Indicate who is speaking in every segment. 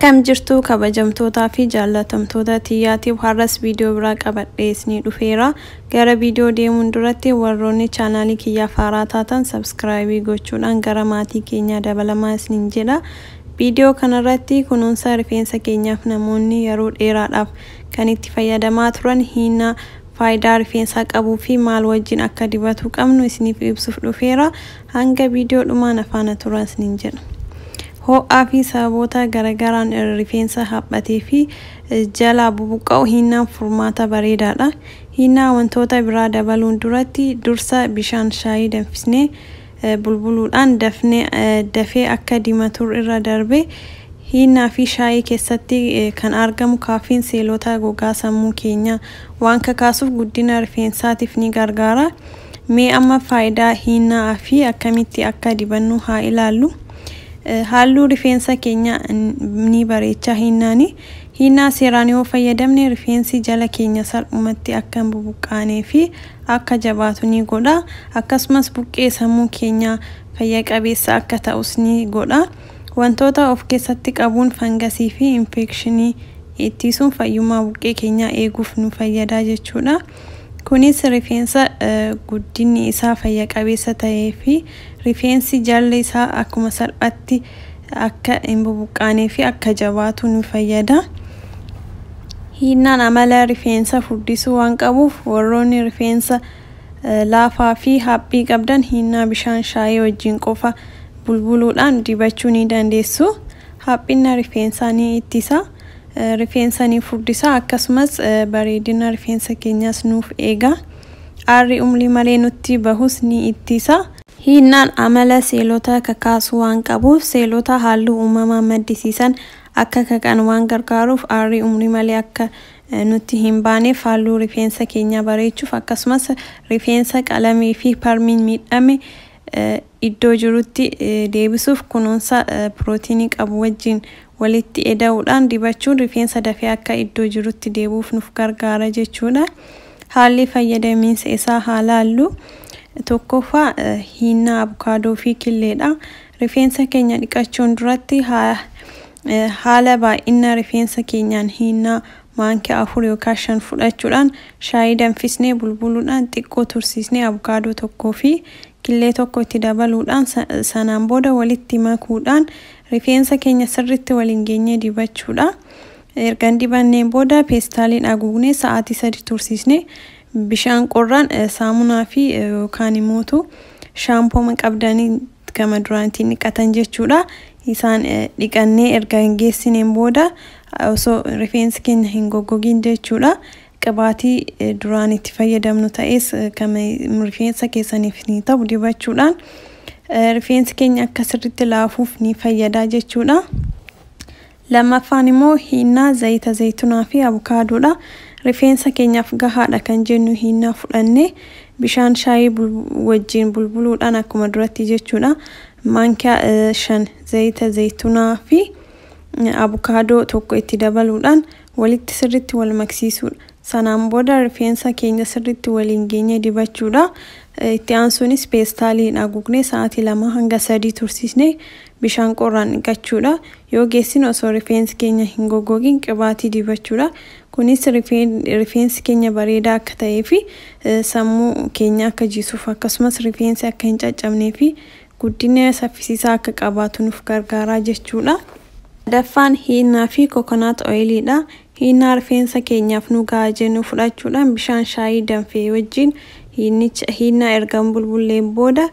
Speaker 1: Akkam jirtu kabajamtootaa fi jaallatamtoota xiyyaatiif har'as viidiyoo biraa qabadhee isinii dhufeera. Gara viidiyoo deemuun duratti warroonni chaanaalii kiyyaaf haaraa taatan subscribe gochuudhaan gara maatii keenyaa dabalamaa isiniin jedha. Viidiyoo kanarratti kunuunsa rifeensa keenyaaf namoonni yeroo dheeraadhaaf kan itti fayyadamaa turan hinnaa faayidaa rifeensaa qabuu fi maal wajjin akka dibatu qabnu isiniif ibsuuf dhufeera. Hanga viidiyoo dhumaan afaana turaa isiniin jedha. Ho'aa fi sababoota garagaraan rifeensa haphatee fi jalaa bubuqqa'u hinnaan furmaata bareedaadha. Hinnaa wantoota biraa dabaluun duratti dursa bishaan shaayii danfisnee bulbuluudhaan dafee akka dimatu irra darbe hinnaa fi shaayii keessatti kan argamu kaafiin seelota gogaa sammuu keenyaa waan kakaasuuf guddina rifeensaatiif ni gargaara. Mee amma faayidaa hinnaa fi akkamitti akka dibannu haa ilaallu. Halluu rifeensa keenya ni bareecha hinnaani. Hinnaa seeraan yoo fayyadamne rifeensi jala keenya salphumatti akka hin bubuqqaanee fi akka jabaatu ni godha. Akkasumas buqqee sammuu keenya fayya qabeessa akka ta'us ni godha. Wantoota of keessatti qabuun fangasii fi infekshinii ittisuun fayyummaa buqqee keenyaa eeguuf nu fayyada jechuudha. Kunis rifeensa guddinni isaa fayya qabeessa ta'ee fi rifeensi jalli isaa akkuma salphatti akka hin bubuqqaanee fi akka jabaatu nu fayyada. Hinnaan amala rifeensa furdisuu waan qabuuf warroonni rifeensa laafaa fi haphii qabdan hinnaa bishaan shaayii wajjin qofa bulbuluudhaan dibachuu ni dandeessu. Haphina rifeensaa ni ittisa. Rifeensa ni furdisa, akkasumas bareedina rifeensa keenyaas nuuf eega. Aarri umrii malee nutti bahus ni ittisa. Hinnaan amala seelota kakaasuu waan qabuuf seelota halluu uumamaa maddisiisan akka kaqan waan gargaaruuf aarri umrii malee akka nutti hin baaneef halluu rifeensa keenyaa bareechuuf akkasumas rifeensa qalamii fi parmiin miidhame iddoo jirutti deebisuuf kunuunsa pirootiinii qabu wajjin walitti eda'uudhaan dibachuun rifeensa dafee akka iddoo jirutti deebi'uuf nuuf gargaara jechuudha. Haalli fayyadamiinsa isaa haa laallu. Tokkoffaa, hinnaa abukaadoo fi killeedha. Rifeensa keenya dhiqachuun duratti haala baay'ina rifeensa keenyaan hinnaa maankaa 4 yookaan 5 fudhachuudhaan shaayii danfisnee bulbuluudhaan xiqqoo tursiisnee abukaadoo 1 fi killee 1 itti dabaluudhaan sanaan booda walitti makuudhaan rifeensa keenya sirriitti waliin geenyee dibachuudha. Erga dibanneen booda peestaaliin haguugnee sa'aatii 3 tursiisnee bishaan qorraan saamunaa fi yookaan immoo shaampoo qabdanii gama duraantiin dhiqatan jechuudha. Isaan dhiqannee erga hin geessineen booda osoo rifeensi keenya hin goggogin jechuudha. Qibaatii duraan itti fayyadamnu ta'es kan rifeensa keessaniif ni ta'u dibachuudhaan rifeensi keenya akka sirriitti laafuuf ni fayyada jechuudha. Lammaffaan immoo hinnaa zayita zaytunaa fi abukaadoodha. Rifeensa keenyaaf gahaadha kan jennu hinnaa fudhannee bishaan shaayii wajjin bulbuluudhaan akkuma duratti jechuudha. Maankaa 5 zayita zaytunaa fi abukaadoo 1 itti dabaluudhaan walitti sirriitti wal maksiisuudha. Sanaan booda rifeensa keenya sirriitti waliin geenyee dibachuudha. Itti aansuunis peestaaliin haguugnee sa'aatii 2 hanga 3 tursiisnee bishaan qorraan dhiqachuudha. Yoo geessine osoo rifeensi keenya hin goggogin qibaatii dibachuudha. Kunis rifeensi keenya bareedaa akka ta'ee fi sammuu keenya akka jisuuf akkasumas rifeensi akka hin caccabnee fi guddina saffisiisaa akka qabaatu nuuf gargaara jechuudha. Sadaffaan hinnaa fi kokonaat ooyiliidha. Hinnaa rifeensa keenyaaf nu gahaa jennu fudhachuudhaan bishaan shaayii danfee wajjin hinnaa erga bulbulleen booda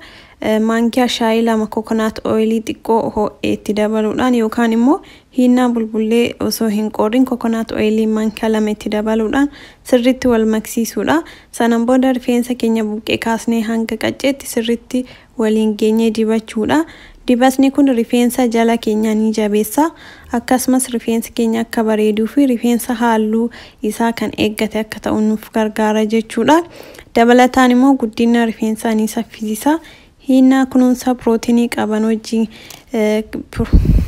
Speaker 1: maankiyaa shaayii 2 kokonaat ooyilii xiqqoo ho'ee itti dabaluudhaan yookaan immoo hinnaa bulbullee osoo hin qorrin kokonaat ooyilii maankiyaa 2 itti dabaluudhaan sirriitti wal maksiisuudha. Sanaan booda rifeensa keenya buqqee kaasnee hanga qacceetti sirriitti waliin geenyee dibachuudha. Dibatni kun rifeensa jala keenyaa ni jabeessa. Akkasumas rifeensi keenya akka bareeduu fi rifeensa halluu isaa kan eeggate akka ta'u nuuf gargaara jechuudha. Dabalataan immoo guddina rifeensaa ni saffisiisa. Hinnaa kunuunsa pirootiinii qaban wajjin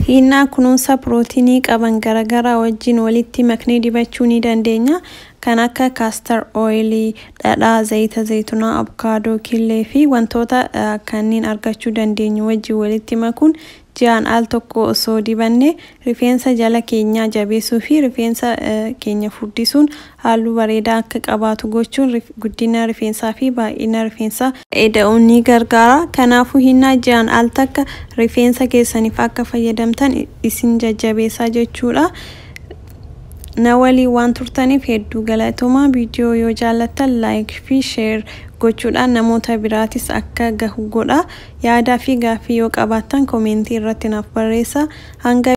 Speaker 1: hinnaa kunuunsa pirootiinii qaban garagaraa wajjin walitti maknee dibachuu ni dandeenya. Kan akka kaastar ooyilii, dhadhaa, zayita zaytunaa, abukaadoo, killee fi wantoota kanneen argachuu dandeenyu wajjin walitti makuun Ji'aan al tokko osoo dibanne rifeensa jala keenyaa jabeessuu fi rifeensa keenya furdisuun halluu bareedaa akka qabaatu gochuun guddina rifeensaa fi baay'ina rifeensaa eda'uun ni gargaara. Kanaafuu hinnaa ji'aan al takka rifeensa keessaniif akka fayyadamtan isin jajjabeessaa jechuudha. Na waliin waan turtaniif hedduu galatoomaa. Viidiyoo yoo jaallattan like fi share gochuudhaan namoota biraatis akka gahu godha. Yaadaa fi gaaffii yoo qabaattan koomentii irratti naaf barreessaa. Hanga